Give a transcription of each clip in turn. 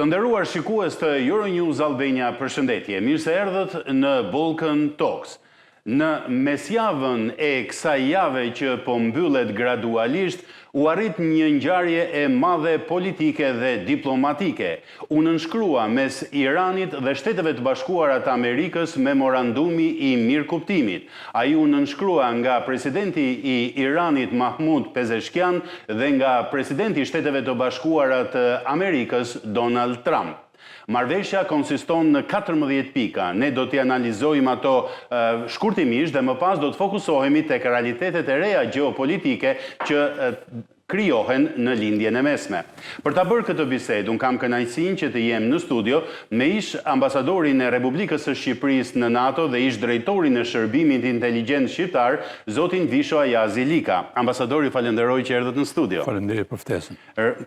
Të nderuar shikues të Euronews Albania, përshëndetje. Mirë se erdhët në Balkan Talks. Në mesjavën e kësaj jave që po mbyllet gradualisht, u arrit një ngjarje e madhe politike dhe diplomatike. U nënshkrua mes Iranit dhe Shteteve të Bashkuara të Amerikës Memorandumi i Mirëkuptimit. Ai u nënshkrua nga presidenti i Iranit Mahmud Pezeshkian dhe nga presidenti i Shteteve të Bashkuara të Amerikës Donald Trump. Marrëveshja konsiston në 14 pika. Ne do t'i analizojmë ato shkurtimisht dhe më pas do të fokusohemi tek realitetet e reja gjeopolitike që krijohen në Lindjen e Mesme. Për ta bërë këtë bisedë, unë kam kënaqësinë që të jem në studio me ish ambasadorin e Republikës së Shqipërisë në NATO dhe ish drejtorin e Shërbimit Inteligjent Shqiptar, zotin Visho Ajazi Lika. Ambasador, ju falënderoj që erdhët në studio. Faleminderit për ftesën.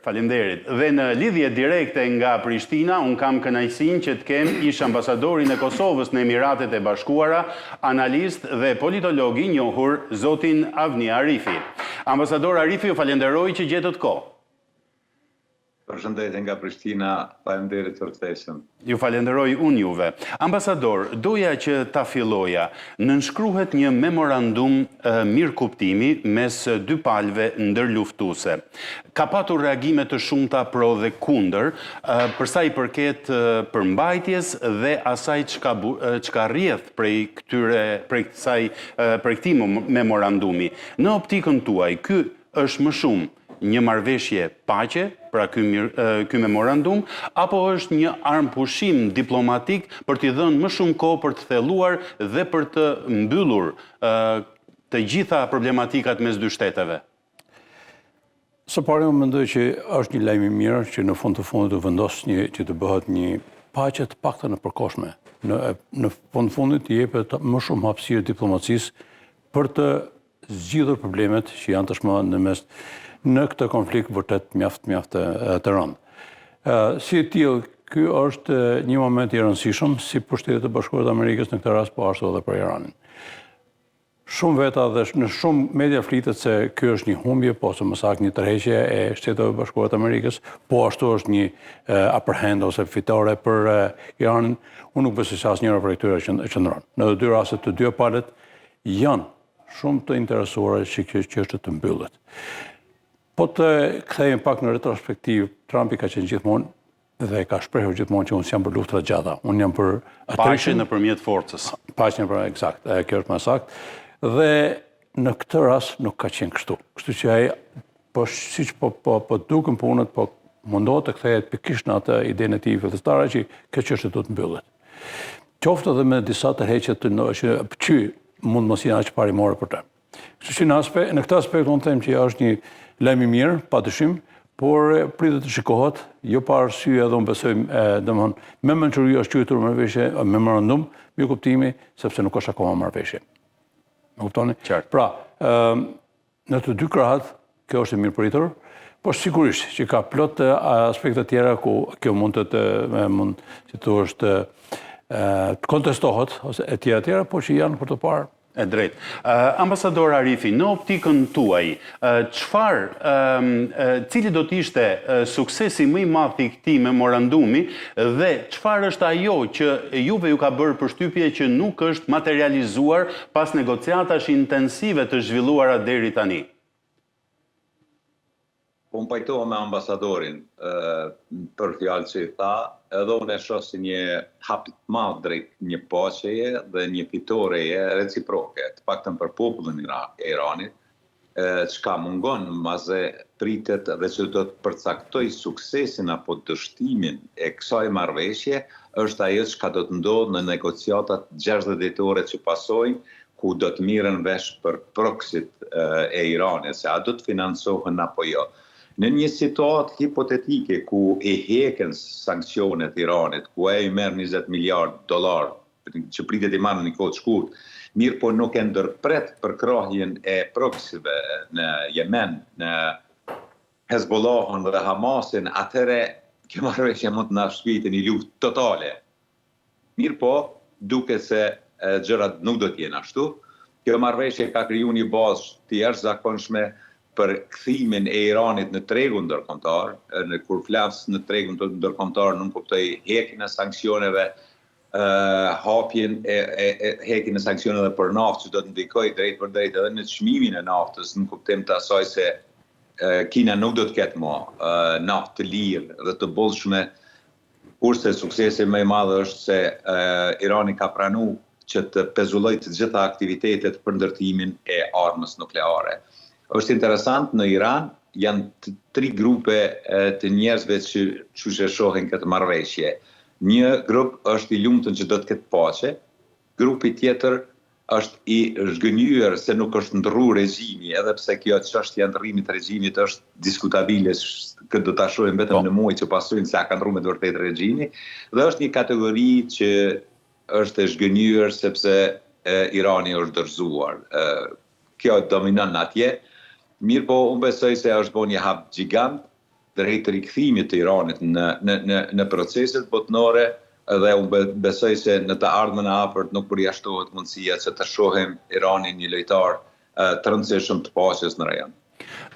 Faleminderit. Dhe në lidhje direkte nga Prishtina, unë kam kënaqësinë që të kem ish-ambasadorin e Kosovës në Emiratet e Bashkuara, analist dhe politolog i njohur, zotin Avni Arifi. Ambasador Arifi, ju falënderoj që gjetët kohë. Përshëndetje nga Prishtina, faleminderit për ftesën. Ju falënderoj unë juve. Ambasador, doja që ta filloja. Nënshkruhet një memorandum mirëkuptimi mes dy palëve ndërluftuese. Ka patur reagime të shumta pro dhe kundër, për sa i përket përmbajtjes dhe asaj çka çka rrjedh prej këtyre prej kësaj prej këtij memorandumi. Në optikën tuaj, ky është më shumë një marrëveshje paqe, pra ky ky memorandum, apo është një armëpushim diplomatik për t'i dhënë më shumë kohë për të thelluar dhe për të mbyllur të gjitha problematikat mes dy shteteve? Së pari unë mendoj që është një lajm i mirë që në fund të fundit u vendos një që të bëhet një paqe të paktën e përkohshme. Në në fund të fundit i jepet më shumë hapësirë diplomacisë për të zgjidhur problemet që janë tashmë në mes në këtë konflikt vërtet mjaft mjaft të rëndë. Si e tillë, ky është një moment i rëndësishëm si për Shtetet e Bashkuara të Amerikës në këtë rast, po ashtu edhe për Iranin. Shumë veta dhe në shumë media flitet se ky është një humbje, po ose më saktë një tërheqje e Shteteve të Bashkuara të Amerikës, po ashtu është një upper hand ose fitore për Iranin. Unë nuk besoj se asnjëra prej këtyre qëndron. Në të dy rastet të dyja palët janë shumë të interesuara që kjo çështje të mbyllet. Po të kthehemi pak në retrospektivë, Trumpi ka qenë gjithmonë dhe ka shprehur gjithmonë që unë s'jam për luftëra të gjata, unë jam për paqe nëpërmjet forcës. Paqe nëpërmjet, eksakt, kjo është më saktë. Dhe në këtë rast nuk ka qenë kështu. Kështu që ai po siç po po po duken punët, po mundohet të kthehet pikërisht në atë idenë e tij fillestare që kjo çështje duhet të mbyllet. Qoftë edhe me disa tërheqje të që, që mund mos jenë aq parimore për të. Kështu që në aspekt, në këtë aspekt unë them që është një lajm i mirë, pa dyshim, por pritet të shikohet, jo pa arsye edhe unë besoj, domethënë, me mençuri është quajtur marrëveshje, memorandum, mirëkuptimi, sepse nuk është akoma marrëveshje. Më kuptoni? Qartë. Pra, Në të dy krahët, kjo është e mirëpritur, por sigurisht që ka plot aspekte të tjera ku kjo mund të të mund si thua është të kontestohet ose e tjera e tjera, por që janë për të parë. E drejtë. Ambasador Arifi, në optikën tuaj, çfarë, cili do të ishte suksesi më i madh i këtij memorandumi dhe çfarë është ajo që juve ju ka bërë përshtypje që nuk është materializuar pas negociatash intensive të zhvilluara deri tani. Po unë pajtohem me ambasadorin për fjalët që i tha, edhe unë e shoh si një hap të madh drejt një paqeje dhe një fitoreje reciproke, të paktën për popullin e Iranit, çka mungon mbase pritet dhe që do të përcaktojë suksesin apo dështimin e kësaj marrëveshje është ajo çka do të ndodhë në negociatat 60 ditore që pasojnë, ku do të mirren vesh për proksit e Iranit, se a do të financohen apo jo. Në një situatë hipotetike ku i heken sanksionet Iranit, ku ai merr 20 miliard dollar që pritet i marrë në një kohë të shkurtë, mirëpo nuk e ndërpret përkrahjen e proksive në Jemen, në Hezbollahun dhe Hamasin, atëherë kjo marrëveshje mund të na shpijë një luftë totale. Mirëpo, duket se gjërat nuk do të jenë ashtu. Kjo marrëveshje ka kriju një bazë të jashtëzakonshme. për kthimin e Iranit në tregun ndërkombëtar, në kur flas në tregun ndërkombëtar nënkuptoj heqjen e sanksioneve, hapjen e, e, e heqjen e sanksioneve për naftë që do të ndikojë drejtpërdrejt edhe në çmimin e naftës në kuptim të asaj se Kina nuk do të ketë më naftë të lirë dhe të bollshme Kurse suksesi më i madh është se Irani ka pranu që të pezullojë të gjitha aktivitetet për ndërtimin e armës nukleare. Është interesant në Iran janë tri grupe të njerëzve që qysh e shohin këtë marrëveshje. Një grup është i lumtun që do të ketë paqe, Grupi tjetër është i zhgënjyer se nuk është ndrru regjimi, edhe pse kjo çështja e ndrrimit të regjimit është diskutabile, këtë do ta shohim vetëm po. në muajt që pasojnë se a ka ndrru me të vërtetë regjimi, dhe është një kategori që është e zhgënjyer sepse Irani është dorëzuar. Kjo dominon atje. Mirëpo, unë besoj se është bo një hap gjigant drejt rikthimit të Iranit në në në në proceset botnore dhe unë besoj se në të ardhmen e afërt nuk përjashtohet mundësia që të shohim Iranin një lojtar të rëndësishëm të paqes në rajon.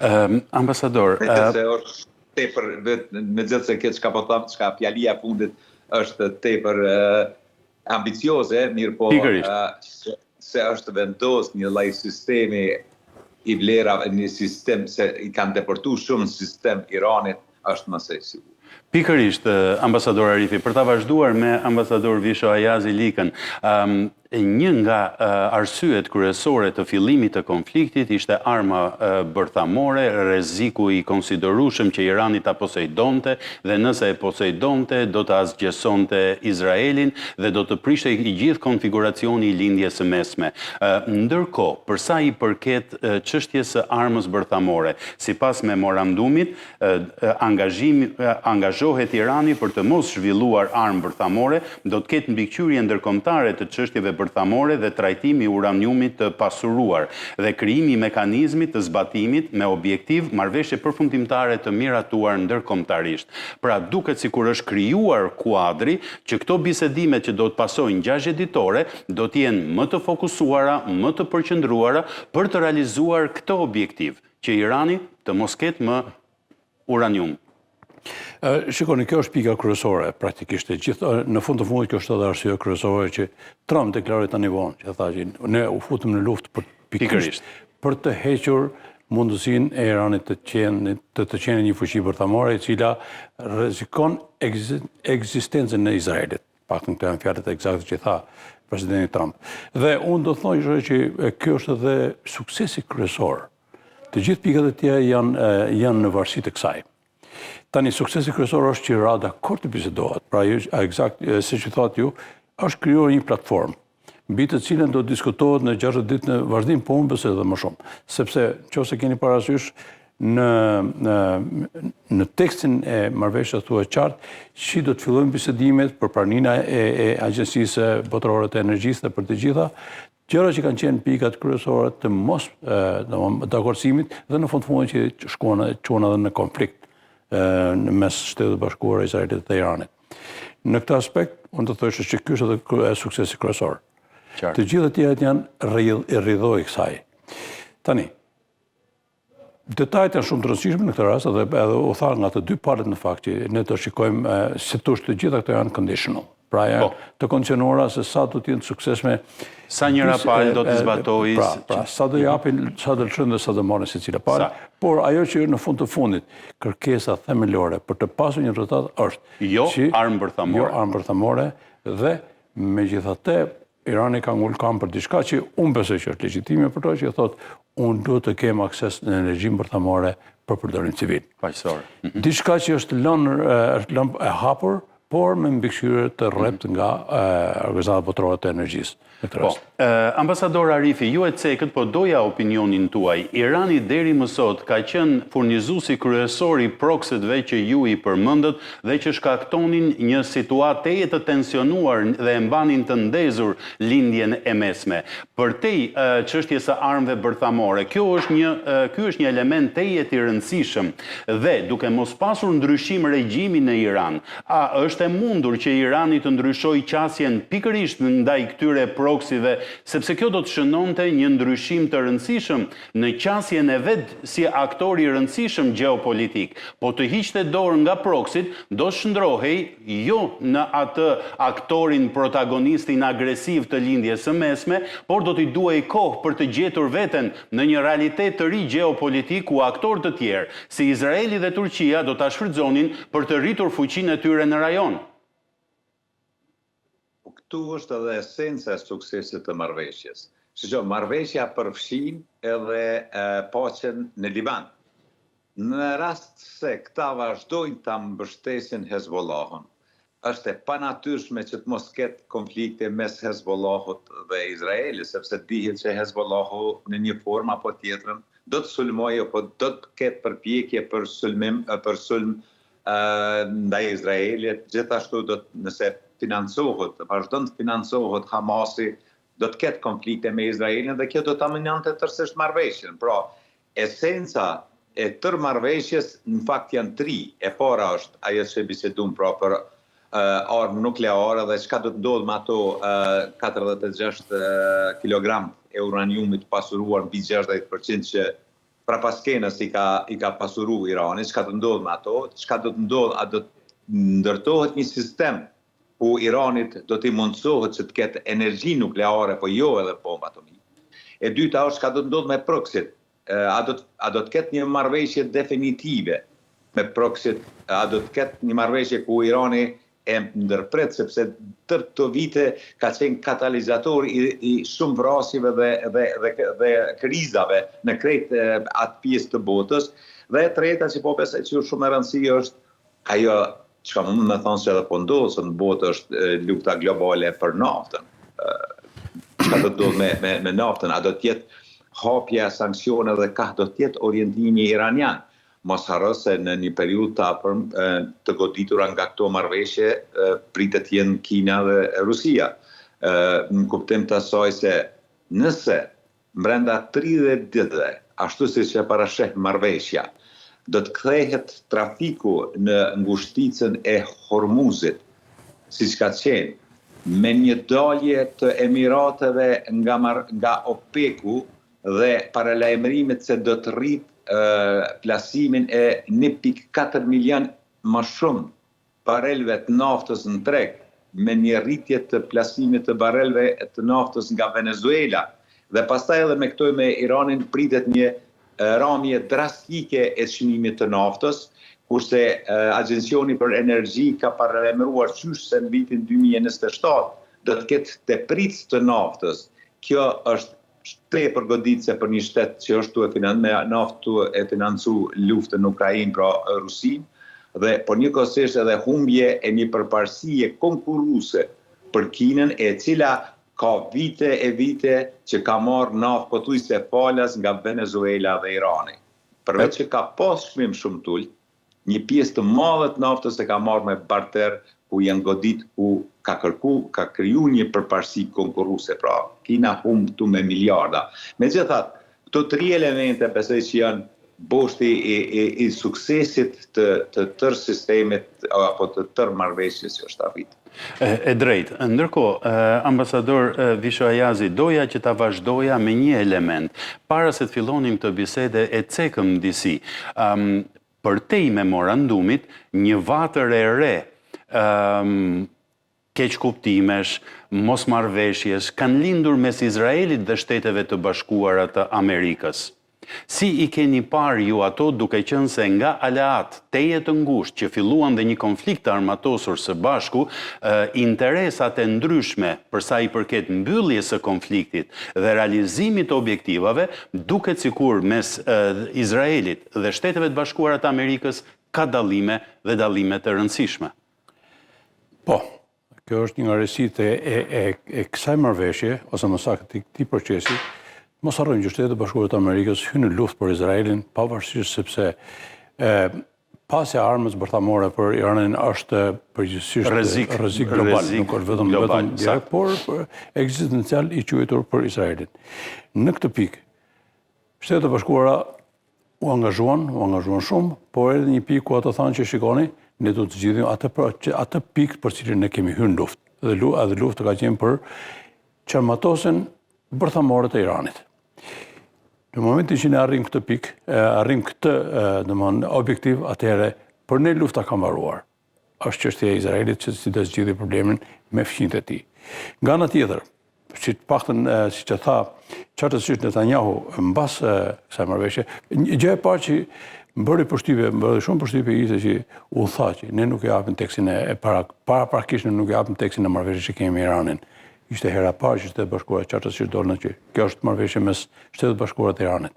Ëm ambasador, megjithëse është tepër megjithëse kjo çka po them, çka fjalia e fundit është tepër ambicioze, mirëpo se, se është vendos një lloj sistemi i vlerave, një sistem se i kanë depërtu shumë në sistem Iranit, është më se i sigurt. Pikërisht, ambasador Arifi, për ta vazhduar me ambasador Visho Ajazi Likën, një nga arsyet kryesore të fillimit të konfliktit ishte arma bërthamore, rreziku i konsiderueshëm që Irani ta poseidonte dhe nëse e poseidonte do të asgjësonte Izraelin dhe do të prishej i gjithë konfiguracioni i Lindjes së Mesme. Ndërkohë, për sa i përket çështjes së armës bërthamore, sipas memorandumit, angazhim angazhohet Irani për të mos zhvilluar armë bërthamore, do të ketë mbikëqyrje ndërkombëtare të çështjeve bërthamore dhe trajtim i uraniumit të pasuruar dhe krijimi i mekanizmit të zbatimit me objektiv marrëveshje përfundimtare të miratuar ndërkombëtarisht. Pra duket sikur është krijuar kuadri që këto bisedime që do të pasojnë 60 ditore do të jenë më të fokusuara, më të përqendruara për të realizuar këtë objektiv. Që Irani të mos ketë më uranium. Shikoni, kjo është pika kryesore, praktikisht e gjithë, në fund të fundit kjo është edhe arsyeja kryesore që Trump deklaroi tani vonë, që tha që ne u futëm në luftë për pikërisht për të hequr mundësinë e Iranit të qenë të të qenë një fuqi bërthamore e cila rrezikon ekzistencën e Izraelit. Paktën këto janë fjalët ekzakte që tha presidenti Trump. Dhe unë do të thosha që kjo është edhe suksesi kryesor. Të gjithë pikat e tjera janë janë në varësi të kësaj. Tani suksesi kryesor është që ra dakord të bisedohet. Pra ekzakt siç e thatë ju, është krijuar një platformë mbi të cilën do të diskutohet në 60 ditë në vazhdim, po unë besoj edhe më shumë. Sepse, qoftë se keni parasysh, në, në, në tekstin e marrëveshjes thuhet qartë që do të fillojnë bisedimet për praninë e, e Agjencisë Botërore të Energjisë dhe për të gjitha, gjëra që kanë qenë pikat kryesore të mos dakordësimit dhe në fund të fundit që shkuan çuan edhe në konflikt në mes Shteteve të Bashkuara, Izraelit dhe Iranit. Në këtë aspekt, unë do të thosha që ky është edhe suksesi kryesor. Qartë. Të gjitha të tjerat janë rrjedh, rrjedhojë e kësaj. Tani, detajet janë shumë të rëndësishme në këtë rast dhe edhe u tha nga të dy palët në fakt që ne të shikojmë si thosh të gjitha këto janë conditional. Pra janë po. të kondicionuara se sa do të jenë të suksesshme. Sa njëra palë do të zbatojë. Pra, pra, sa do japin, sa do lëshojnë dhe sa do marrin secila palë. Por ajo që në fund të fundit kërkesa themelore për të pasur një rezultat është jo armë bërthamore. Jo armë bërthamore dhe megjithatë Irani ka ngul këmbë për diçka që unë besoj që është legjitime për to që thotë unë duhet të kem akses në energjinë bërthamore për përdorim civil. Paqësor. Mhm. Diçka që është lënë është lënë e hapur, por me mbikëqyrje të rreptë mhm. nga Organizata Botërore të Energjisë. Po, ambasador Arifi, ju e cekët, po doja opinionin tuaj. Irani deri më sot ka qenë furnizuesi kryesor i proxy-ve që ju i përmendët dhe që shkaktonin një situatë tejet të tensionuar dhe e mbanin të ndezur Lindjen e Mesme. Përtej çështjes së armëve bërthamore, kjo është një ky është një element tejet i rëndësishëm dhe duke mos pasur ndryshim regjimi në Iran, a është. është e mundur që Irani të ndryshojë qasjen pikërisht ndaj këtyre proksive, sepse kjo do të shënonte një ndryshim të rëndësishëm në qasjen e vet si aktor i rëndësishëm gjeopolitik. Po të hiqte dorë nga proksit, do shndërrohej jo në atë aktorin protagonistin agresiv të Lindjes së Mesme, por do t'i duhej kohë për të gjetur veten në një realitet të ri gjeopolitik ku aktorë të tjerë, si Izraeli dhe Turqia do ta shfrytëzonin për të rritur fuqinë e tyre në rajon. Po këtu është edhe esenca e suksesit të marrëveshjes. Shiko, marrëveshja përfshin edhe paqen në Liban. Në rast se këta vazhdojnë ta mbështesin Hezbollahun, është e panatyrshme që të mos ketë konflikte mes Hezbollahut dhe Izraelit, sepse dihet që Hezbollahu në një formë apo tjetrën do të sulmojë apo do të ketë përpjekje për sulmim për sulm ndaj Izraelit, gjithashtu do të nëse financohet, vazhdon të financohet Hamasi, do të ketë konflikte me Izraelin dhe kjo do ta minonte tërësisht marrëveshjen. Pra, Esenca e tërë marrëveshjes në fakt janë tri, e para është ajo që bisedum pra për armë nukleare dhe çka do të ndodhë me ato 46 kilogram e uraniumit të pasuruar mbi 60% që prapa skenës i ka i ka pasuru Irani, çka do të ndodhë me ato, çka do të ndodhë, a do të ndërtohet një sistem ku Iranit do t'i mundësohet që të ketë energji nukleare, po jo edhe bombë atomike. E dyta është çka do të ndodhë me proksit, a do të a do të ketë një marrëveshje definitive me proksit, a do të ketë një marrëveshje ku Irani e ndërpret sepse tërë këto vite ka qenë katalizator i, i shumë vrasjeve dhe dhe dhe dhe krizave në krejt atë pjesë të botës. Dhe e treta që po besoj që është shumë e rëndësi është Ajo çka mund me thonë se edhe po ndodh se në botë është lufta globale për naftën. Çka do të ndodhë me, me, me naftën? A do të jetë hapja e sanksioneve dhe kah do të jetë orientimi iranian? Mos harro se në një periudhë të afërm të goditura nga këto marrëveshje pritet të jenë Kina dhe Rusia. Në kuptim të asaj se nëse Brenda 30 ditëve, ashtu siç e parasheh marrëveshja, do të kthehet trafiku në ngushticën e Hormuzit, siç ka qenë, me një dalje të Emirateve nga nga OPEC-u dhe paralajmërimet se do të rritë plasimin e 1.4 milion më shumë barelëve të naftës në treg, me një rritje të plasimit të barelëve të naftës nga Venezuela dhe pastaj edhe me këto me Iranin pritet një ramje drastike e çmimit të naftës, kurse Agjencioni për Energji ka paralajmëruar qysh se në vitin 2027 do të ketë tepricë të naftës. Kjo është tepër goditëse për një shtet që është tu e finan me naftë tu e financu luftën në Ukrainë, pra Rusinë, dhe por njëkohësisht edhe humbje e një përparësie konkurruese për Kinën, e cila ka vite e vite që ka marrë naftë pothuajse falas nga Venezuela dhe Irani. Përveç që ka pas çmim shumë të ulët, Një pjesë të madhe të naftës e ka marrë me barter ku janë godit ku ka kërku ka kriju një përparësi konkurruese pra Kina humb këtu me miliarda. Megjithatë, këto tri elemente besoj që janë boshti i, i, i suksesit të, të tërë sistemit apo të tërë marrëveshjes që është arritur. E drejtë. Ndërkohë, ambasador Visho Ajazi, doja që ta vazhdoja me një element. Para se të fillonim këtë bisedë e cekëm disi. Um, përtej memorandumit, një vatër e re um, keqkuptimesh, mosmarrëveshjesh kanë lindur mes Izraelit dhe Shteteve të Bashkuara të Amerikës. Si i keni parë ju ato duke qenë se nga aleatë tejet të ngushtë që filluan dhe një konflikt të armatosur së bashku, interesat e ndryshme për sa i përket mbylljes së konfliktit dhe realizimit të objektivave, duket sikur mes Izraelit dhe Shteteve të Bashkuara të Amerikës ka dallime dhe dallime të rëndësishme. Po, Kjo është një nga risitë e, e, e, e kësaj marrëveshje, ose më saktë të këtij procesi. Mos harrojmë që Shtetet e Bashkuara të Amerikës hynë në luftë për Izraelin, pavarësisht sepse e, pasja e armës bërthamore për Iranin është përgjithësisht rrezik, rrezik global, rrezik nuk është vetëm global, vetëm direkt, por, por ekzistencial i quajtur për Izraelin. Në këtë pikë, Shtetet e Bashkuara u angazhuan, u angazhuan shumë, por erdhi një pikë ku ato thanë që shikoni, Ne do të zgjidhim atë për që atë pikë për cilën ne kemi hyrë në luftë. Dhe lu, edhe lufta ka qenë për çarmatosjen bërthamore të Iranit. Në momentin që ne arrijmë këtë pikë, arrijmë këtë, domethënë, objektiv, atëherë për ne lufta ka mbaruar. Është çështje e Izraelit që si të zgjidhë problemin me fqinjët e tij. Nga ana tjetër, si të paktën siç e tha qartësisht Netanyahu mbas kësaj marrëveshje, një gjë e parë që më bëri përshtypje, më bëri shumë përshtypje ishte që u tha që ne nuk e japim tekstin e para paraprakisht ne nuk e japim tekstin e marrëveshjes që kemi me Iranin. Ishte hera e parë që Shtetet e Bashkuara qartësisht dolën që kjo është marrëveshje mes Shteteve të Bashkuara dhe Iranit.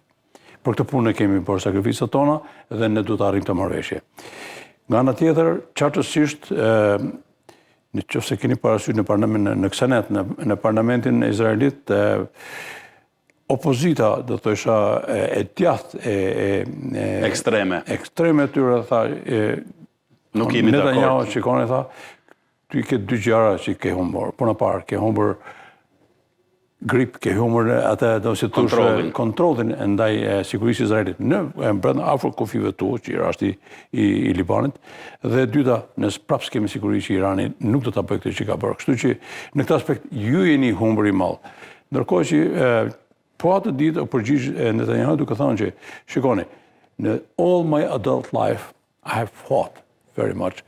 Për këtë punë ne kemi bërë sakrificat tona dhe ne duhet të arrijmë këtë marrëveshje. Nga ana tjetër, qartësisht në qoftë se keni parasysh në parlament në, në Knesset, në, në parlamentin e Izraelit, e, opozita, do të thosha, e, e djathtë e, e, e ekstreme. Ekstreme e tyre tha e, nuk jemi dakord. Netanyahu shikoni tha, Ti ke dy gjëra që ke humbur. Puna e parë, ke humbur grip, ke humbur atë do si thosh kontrollin, kontrollin ndaj sigurisë Izraelit në brenda afër kufijve tu, që i rasti i, i Libanit, dhe e dyta, ne prapë s'kemi siguri që Irani nuk do ta bëjë këtë që ka bërë. Kështu që në këtë aspekt ju jeni humbur i madh. Ndërkohë që e, po atë ditë u përgjigj Netanyahu duke thënë që shikoni, në all my adult life I have fought very much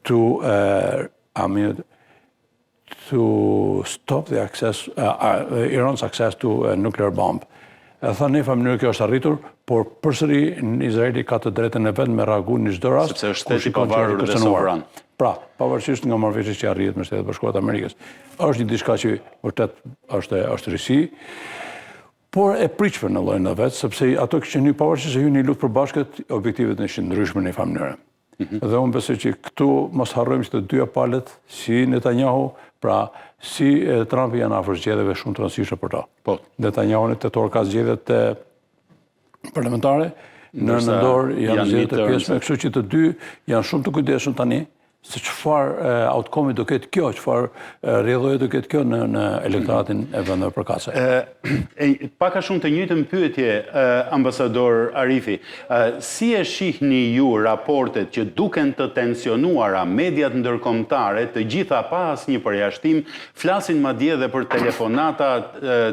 to uh, I mean, to stop the access, uh, uh, Iran's access to a nuclear bomb. E tha në një mënyrë kjo është arritur, por përsëri në Izraeli ka të drejtën e vet me reagu në çdo rast. Sepse është shtet i pavarur dhe sovran. Pra, pavarësisht nga marrëveshja që arrihet me Shtetet e Bashkuara të Amerikës. Është një diçka që vërtet është është risi. Por e pritshme në llojin e vet, sepse ato kishin hyrë pavarësisht se hynë në luftë përbashkët, objektivet ishin ndryshme në një farë mënyre. Mm -hmm. Dhe unë besoj që këtu mos harrojmë që të dyja palët, si Netanyahu, pra si Trumpi janë afër zgjedhjeve shumë të rëndësishme për ta. Po. Netanyahu në tetor ka zgjedhjet parlamentare, në nëntor janë zgjedhjet e pjesshme, kështu që të dy janë shumë të kujdesshëm tani se çfarë outcome do ketë kjo, çfarë rrjedhoje do ketë kjo në në elektoratin e vendeve përkatëse. Ë pak a shumë të njëjtën pyetje ambasador Arifi. Si e shihni ju raportet që duken të tensionuara, mediat ndërkombëtare, të gjitha pa asnjë përjashtim, Flasin madje dhe për telefonata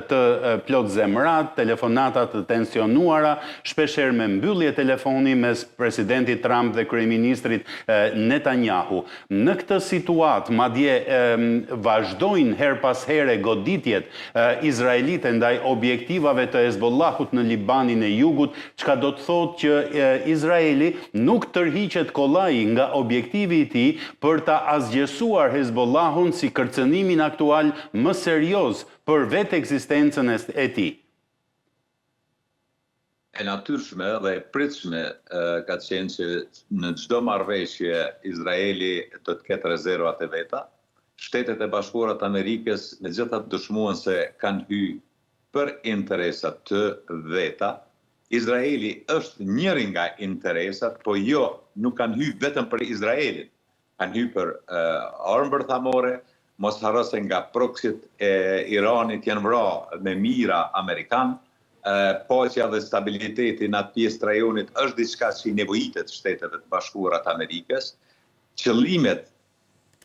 të plot zemrat, telefonata të tensionuara, shpeshherë me mbyllje telefoni mes presidentit Trump dhe kryeministrit Netanyahu. Në këtë situatë, madje vazhdojnë herë pas here goditjet izraelite ndaj objektivave të Hezbollahut në Libanin e Jugut, çka do të thotë që Izraeli nuk tërhiqet kollaj nga objektivi i tij për ta asgjësuar Hezbollahun si kërcënimin aktual më serioz për vetë ekzistencën e tij. E natyrshme dhe e pritshme ka qenë që në çdo marrëveshje Izraeli do të ketë rezervat e veta. Shtetet e Bashkuara të Amerikës megjithatë dëshmuan se kanë hy për interesa të veta. Izraeli është njëri nga interesat, po jo, nuk kanë hy vetëm për Izraelin. Kanë hy për armë bërthamore, mos harro se nga proksit e Iranit janë vra me mijëra amerikanë, paqja dhe stabiliteti në atë pjesë të rajonit është diçka që i nevojitet Shteteve të Bashkuara të Amerikës. Qëllimet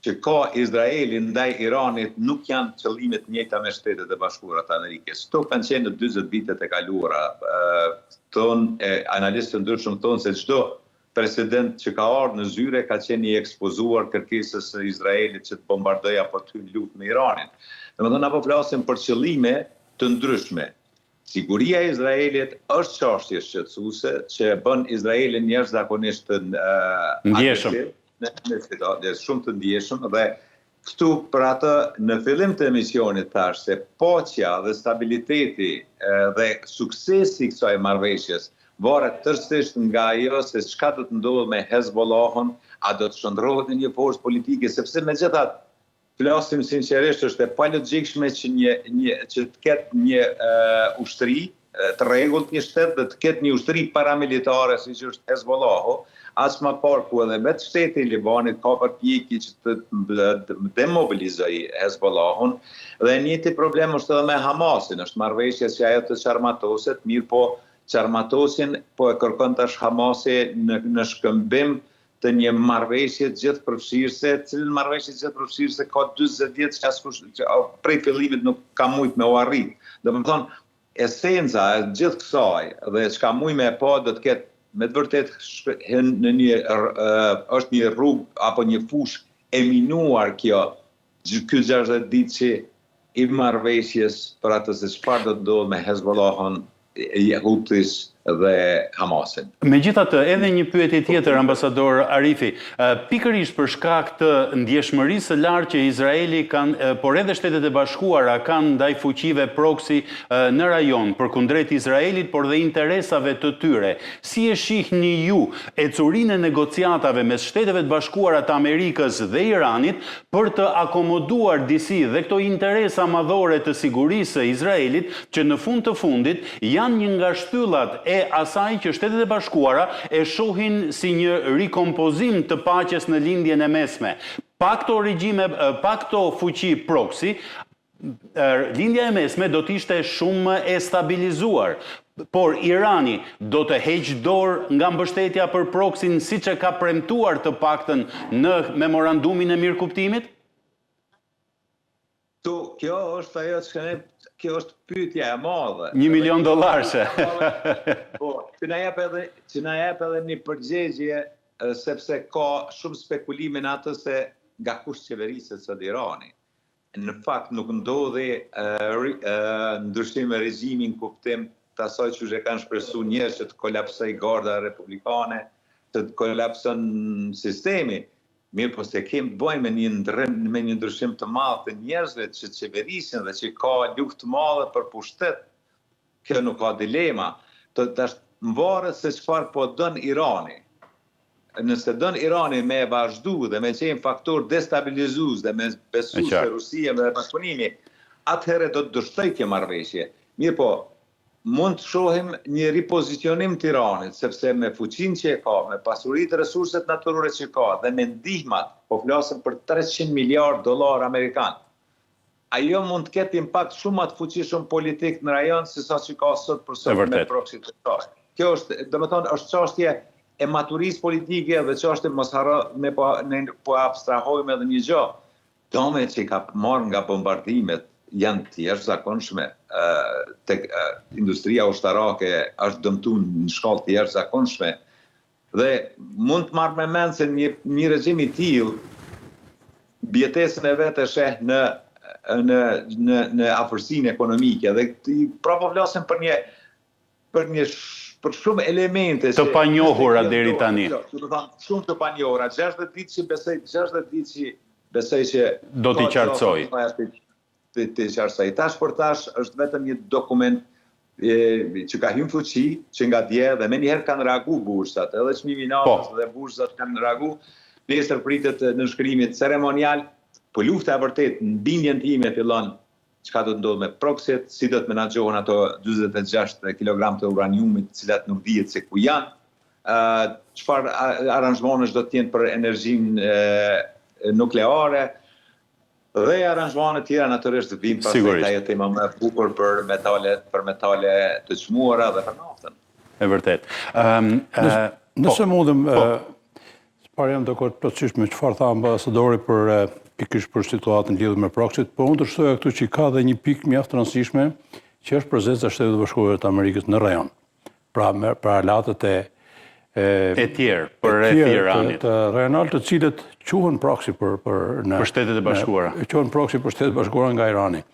që ka Izraeli ndaj Iranit nuk janë qëllime të njëjta me Shtetet e Bashkuara të Amerikës. Këto kanë qenë në 40 vitet e kaluara. Thonë analistë të ndryshëm thonë se çdo president që ka ardhur në zyre ka qenë i ekspozuar kërkesës së Izraelit që të bombardojë apo të hyjë në luftë me Iranin. Domethënë na po flasim për qëllime të ndryshme. Siguria e Izraelit është çështje shqetësuese që e bën Izraelin jashtëzakonisht të ndjeshëm. Në në situatë shumë të ndjeshëm dhe këtu për atë në fillim të emisionit thash se paqja dhe stabiliteti dhe suksesi i kësaj marrëveshjes varet tërësisht nga ajo se çka do të ndodhë me Hezbollahun, a do të shndërrohet në një forcë politike, sepse megjithatë Flasim sinqerisht është e palogjikshme që një një që të ketë një uh, ushtri të rregullt një shtet dhe të ketë një ushtri paramilitare siç është Hezbollahu, aq më parë ku edhe vetë shteti i Libanit ka përpjekje që të demobilizojë Hezbollahun dhe i njëjti problem është edhe me Hamasin, është marrëveshja që ajo të çarmatoset, mirëpo çarmatosjen po e kërkon tash Hamasi në në shkëmbim. të një marrëveshje gjithëpërfshirëse, cilën marrëveshje gjithëpërfshirëse ka 40 vjet që askush që prej fillimit nuk ka mujt me u arrit. Domethënë, esenca e gjithë kësaj dhe çka muj me e pa do të ketë me të vërtetë hyn në një është një rrugë apo një fushë e minuar kjo ky 60 ditëshi i marrëveshjes për atë se çfarë do të ndodhë me Hezbollahun, Hutis dhe Hamasin. Megjithatë, edhe një pyetje tjetër, ambasador Arifi. Pikërisht për shkak të ndjeshmërisë së lartë që Izraeli kanë, por edhe Shtetet e Bashkuara kanë ndaj fuqive proksi në rajon, përkundrejt Izraelit, por dhe interesave të tyre, si e shihni ju ecurinë e negociatave mes Shteteve të Bashkuara të Amerikës dhe Iranit për të akomoduar disi dhe këto interesa madhore të sigurisë së Izraelit, që në fund të fundit janë një nga shtyllat e asaj që Shtetet e Bashkuara e shohin si një rikompozim të paqes në Lindjen e Mesme. Pa këto regjime, pa këto fuqi proksi, Lindja e Mesme do të ishte shumë më e stabilizuar. Por Irani do të heqë dorë nga mbështetja për proksin siç e ka premtuar të paktën në memorandumin e mirëkuptimit? Këtu, kjo është ajo që ne, kjo është pyetja e madhe. Një milion dollarëshe. Po, që na jep edhe, që na jep edhe një përgjigje sepse ka shumë spekulime në atë se nga kush qeveriset sot Irani. Në fakt nuk ndodhi ndryshim regjimi në kuptim të asaj që e kanë shpresu njerëz që të kolapsoj garda republikane, të kolapson sistemi. Mirëpo se kem të bëjmë me një ndërrim, me një ndryshim të madh të njerëzve që qeverisin dhe që ka luftë të madhe për pushtet, kjo nuk ka dilema. Të tash varet se çfarë po don Irani. Nëse don Irani me vazhdu dhe me qenë faktor destabilizues dhe me besu se Rusia dhe bashkëpunimi, atëherë do të dështoj kjo marrëveshje. Mirëpo, mund të shohim një ripozicionim të Iranit, sepse me fuqinë që e ka, me pasuritë, resurset natyrore që ka dhe me ndihmat, po flasim për 300 miliard dollar amerikan. Ajo mund të ketë impakt shumë më të fuqishëm politik në rajon se sa që ka sot për sot me proksit të saj. Kjo është, domethënë, është çështje e maturisë politike dhe çështje mos harro, ne po ne po abstrahojmë edhe një gjë. Dëmet që i ka marrë nga bombardimet janë të jashtëzakonshme. Tek industria ushtarake është dëmtuar në shkallë të jashtëzakonshme. Dhe mund të marrë me mend se një një regjim i tillë mbijetesën e vet e sheh në në në në afërsinë ekonomike dhe pra po flasim për një për një për shumë elemente të panjohura deri tani. Do të thonë shumë të panjohura, 60 ditë që besoj 60 ditë që besoj që do t'i qartësoj. Të t'i qartësoj. Tash për tash është vetëm një dokument e, që ka hyrë në fuqi që nga dje dhe menjëherë kanë reagu bursat, edhe çmimi i naftës po. dhe bursat kanë reagu. Nesër pritet nënshkrimi ceremonial, po lufta e vërtetë në bindjen time fillon çka do të ndodhë me proksit, si do të menaxhohen ato 46 kg të uraniumit, të cilat nuk dihet se ku janë, çfarë aranzhmanesh do të jenë për energjinë nukleare, dhe aranzhmane tjera natyrisht vijnë pastaj te ajo tema më e bukur për metale, për metale të çmuara dhe për naftën. E vërtetë. Ëm nëse po, mundem po. Së pari jam dakord plotësisht me çfarë tha ambasadori për pikërisht për situatën lidhur me proksit, por unë të shtoja këtu që ka dhe një pikë mjaft të rëndësishme që është prezenca e Shteteve të Bashkuara të Amerikës në rajon. Pra me për aleatët e e, e tjerë përreth Iranit. Të, të rajonal të cilët quhen proksi për për në për Shtetet e Bashkuara. Quhen proksi për Shtetet e Bashkuara nga Irani.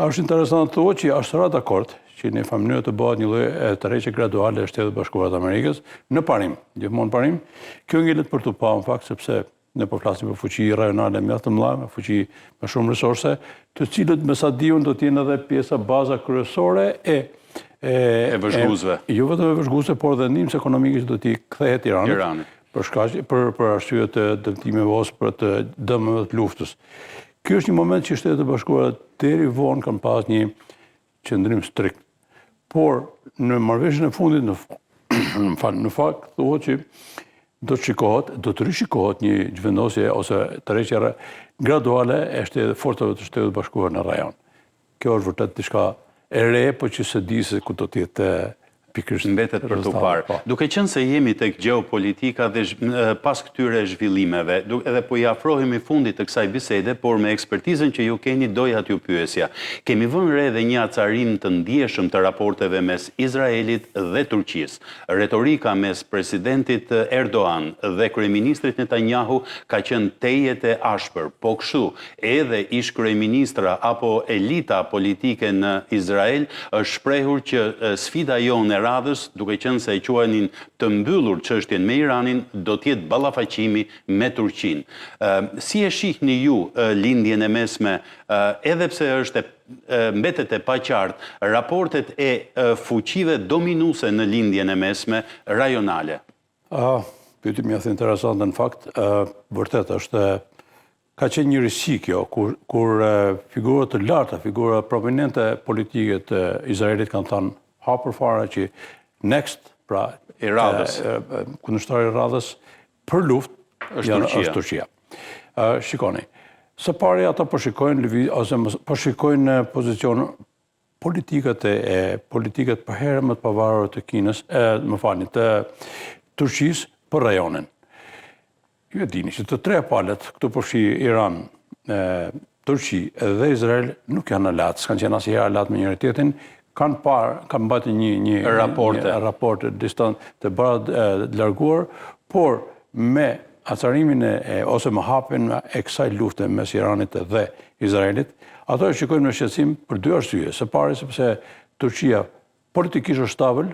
Është interesant të thuhet që është ra dakord që në njëfarë mënyre të bëhet një lloj tërheqje graduale e Shteteve të Bashkuara të Amerikës në parim, gjithmonë në parim. Kjo ngelet për t'u pa në fakt sepse ne po flasim për fuqi rajonale mjaft të mëdha, me fuqi me shumë resurse, të cilët me sa di unë do të jenë edhe pjesa baza kryesore e e, e vëzhguesve. Jo vetëm e vëzhguesve, por edhe ndihmës ekonomike që do t'i kthehet Iranit. Iranit. Për shkaq për për arsye të dëmtimeve ose për të dëmeve të luftës. Ky është një moment që Shtetet e Bashkuara deri vonë kanë pas një qëndrim strikt. Por në marrëveshjen e fundit në më fal, në fakt thuhet që do të shikohet, do të rishikohet një zhvendosje ose tërheqje graduale e shtetit forcave të Shteteve të Bashkuara në rajon. Kjo është vërtet diçka e re, po që s'e di se ku do të jetë. Pikërisht. Mbetet për t'u parë. Po. Duke qenë se jemi tek gjeopolitika dhe pas këtyre zhvillimeve, edhe po i afrohemi fundit të kësaj bisede, por me ekspertizën që ju keni doja t'ju pyesja. Kemi vënë re dhe një acarim të ndjeshëm të raporteve mes Izraelit dhe Turqisë. Retorika mes presidentit Erdogan dhe kryeministrit Netanyahu ka qenë tejet e ashpër. Po kështu, Edhe ish-kryeministra apo elita politike në Izrael është shprehur që sfida jonë e radhës, duke qenë se e quanin të mbyllur çështjen me Iranin, do të jetë ballafaqimi me Turqinë. Si e shihni ju Lindjen e Mesme, edhe pse është e mbetet e paqartë, raportet e fuqive dominuese në Lindjen e Mesme rajonale? Pyetje mjaft interesante në fakt, vërtet është Ka qenë një risi kjo, kur, kur figura të larta, figura prominente politike të Izraelit kanë thënë hapur fare që next, pra i radhës, kundërshtari i radhës për luftë është Turqia. Është Turqia. Shikoni, së pari ata po shikojnë lëviz ose po shikojnë pozicion politikat e, e politikat përherë më të pavarura të Kinës, e, më falni, të Turqisë për rajonin. Ju e dini që të tre palët, këtu përfshi Iran, e, Turqi dhe Izrael nuk janë aleatë, s'kanë qenë asnjëherë aleatë me njëri tjetrin, kanë parë, kanë mbajtur një një raporte, një raporte distant të bëra të larguar, por me acarimin e, e ose me hapjen e kësaj lufte mes Iranit dhe Izraelit, ato e shikojnë me shqetësim për dy arsye. Së pari sepse Turqia politikisht është stabil,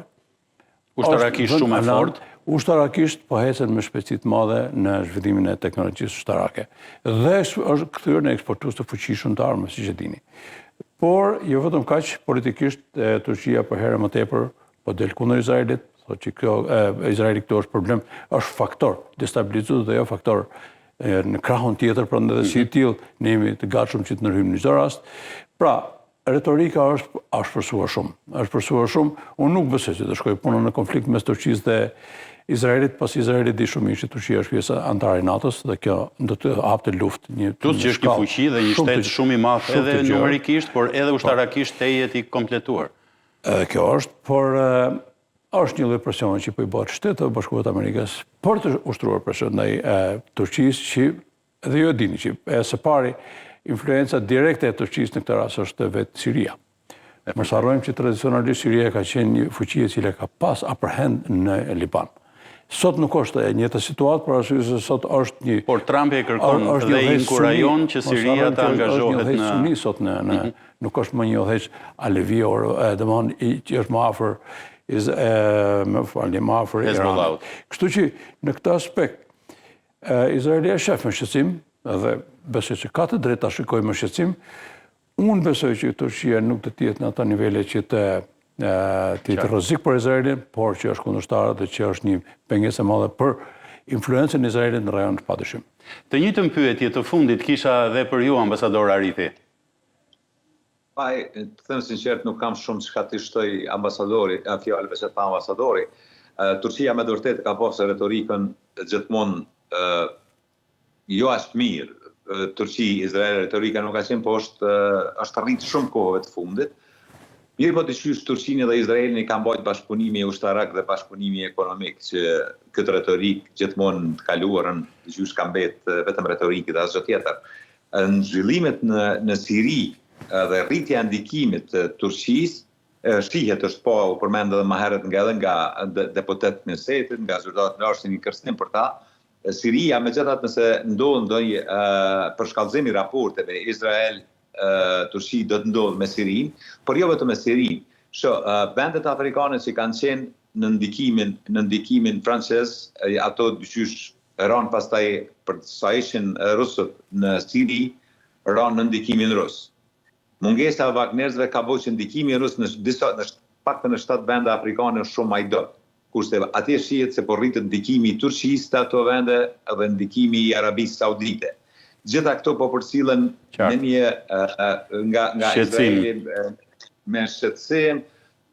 Ushtarakisht shumë e fortë. Ushtarakisht po ecën me shpejtësi të madhe në zhvillimin e teknologjisë ushtarake. Dhe është kthyer në eksportues të fuqishëm të armëve, siç e dini. Por jo vetëm kaq, politikisht e, Turqia përherë më tepër po del kundër Izraelit, thotë që kjo e, Izraeli këtu është problem, është faktor destabilizues dhe jo faktor e, në krahun tjetër, prandaj dhe si i mhm. tillë ne jemi të gatshëm që të ndërhyjmë në çdo rast. Pra, Retorika është ashpërsuar shumë. Ashpërsuar shumë. Unë nuk besoj se do shkojë puna në konflikt mes Turqisë dhe Izraelit, pasi Izraeli di shumë mirë që Turqia është pjesë anëtare e NATO-s dhe kjo do të hapte luftë një Plus që është një fuqi dhe një shtet shumë i madh edhe numerikisht, por edhe po. ushtarakisht tejet i kompletuar. Edhe kjo është, por është një lloj presioni që po i bëhet Shteteve të Bashkuara të Amerikës për të ushtruar presion ndaj Turqisë që Dhe ju e dini që e së pari influenca direkte e Turqisë në këtë rast është vetë Siria. Mos harrojmë që tradicionalisht Siria ka qenë një fuqi e cila ka pas upper hand në Liban. Sot nuk është e njëjta situatë, për arsye se sot është një Por Trumpi e kërkon është dhe inkurajon që Siria të angazhohet në është një sot në në mhm. nuk është më një udhëheqës alevi or domethënë që është më afër iz, e, më falni, më afër Iranit. Kështu që në këtë aspekt Izraeli e shef me shqetësim dhe besoj që ka të drejtë ta shikojë me shqetësim. Unë besoj që Turqia nuk do të jetë në ato nivele që të të jetë rrezik për Izraelin, por që është kundërshtar dhe që është një pengesë e madhe për influencën e Izraelit në rajon padyshim. Të njëjtën pyetje të fundit kisha edhe për ju ambasador Arifi. Pa, të them sinqert, nuk kam shumë çka t'i shtoj ambasadori, a fjalëve që tha ambasadori. Turqia me të vërtetë ka pasur retorikën gjithmonë jo aq të mirë. Turqi, Izrael, retorika nuk ka qenë, po është është rritë shumë kohëve të fundit. Mirëpo diqysh Turqinë dhe Izraelin i ka mbajt bashkëpunimi ushtarak dhe bashkëpunimi ekonomik, që këtë retorikë gjithmonë në të kaluarën diqysh ka mbet vetëm retorikë dhe asgjë tjetër. Në zhvillimet në në Siri dhe rritja e ndikimit të Turqisë shihet është pa u përmend edhe më herët nga edhe nga deputetë të Knesetit, nga zyrtarë të lartë si një kërcënim për ta. Siria, megjithatë nëse ndodh ndonjë përshkallëzim i raporteve Izrael Turqi do të ndodhë me Sirinë, por jo vetëm me Sirinë. Sho, vendet afrikane që kanë qenë në ndikimin në ndikimin francez, ato diqysh ranë pastaj për sa ishin rusët në Siri, ranë në ndikimin rus. Mungesa e Wagnersëve ka bërë që ndikimi rus në disa në paktën në shtatë vende afrikane është shumë më i dobët. Kurse atje shihet se po rritet ndikimi i Turqisë te ato vende dhe ndikimi i Arabisë Saudite. Gjitha këto po përcillen me një nga nga Izraeli me shqetësim,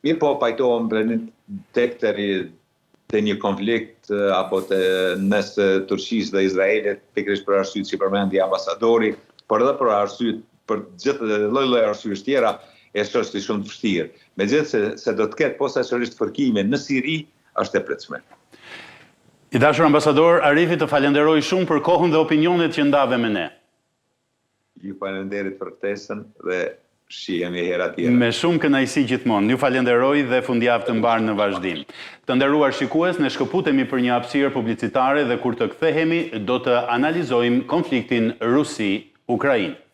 mirëpo pajtohem me tek te një konflikt apo te mes Turqisë dhe Izraelit, pikërisht për arsyet që përmendi ambasadori, por edhe për arsye për gjithë lloj-lloj arsyesh tjera. E shoh si shumë të vështirë. Megjithëse se do të ketë posaçërisht fërkime në Siri, është e pritshme. I dashur ambasador Arifi, të falenderoj shumë për kohën dhe opinionet që ndave me ne. Ju faleminderit për ftesën dhe shihemi hera tjetër. Me shumë kënaqësi gjithmonë. Ju falenderoj dhe fundjavë të mbarë në vazhdim. Të nderuar shikues, ne shkëputemi për një hapësirë publicitare dhe kur të kthehemi do të analizojmë konfliktin Rusi-Ukrainë.